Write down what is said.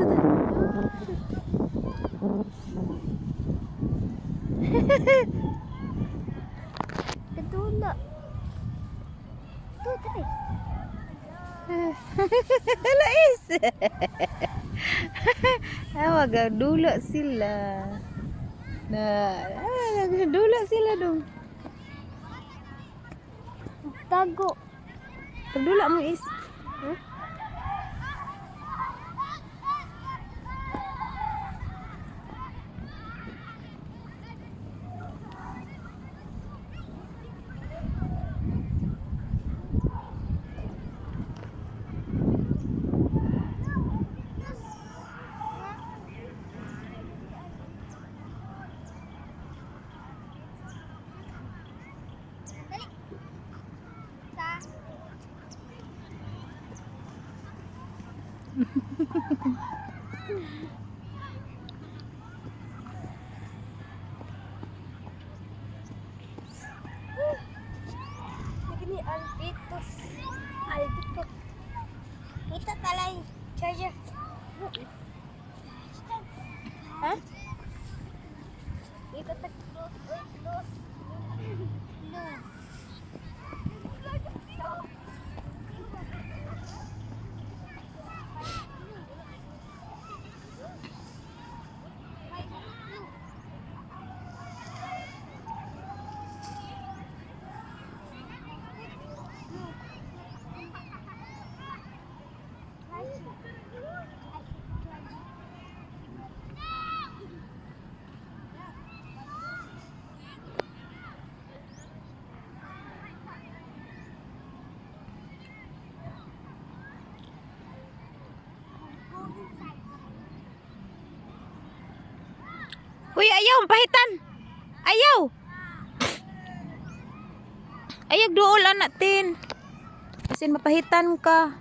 Ta. Kadula. Ito, try. Lais. Ah, magadula sila. Na, ah, nagadula sila dong. Tago. Pagdula mo is. Huh? Ini Albitus. Albitus. Kita talay charger. Ha? Ito ta close. Oy, close. No. Uy, ayaw, pahitan. Ayaw. Ayaw duol anak tin. Kasi mapahitan ka.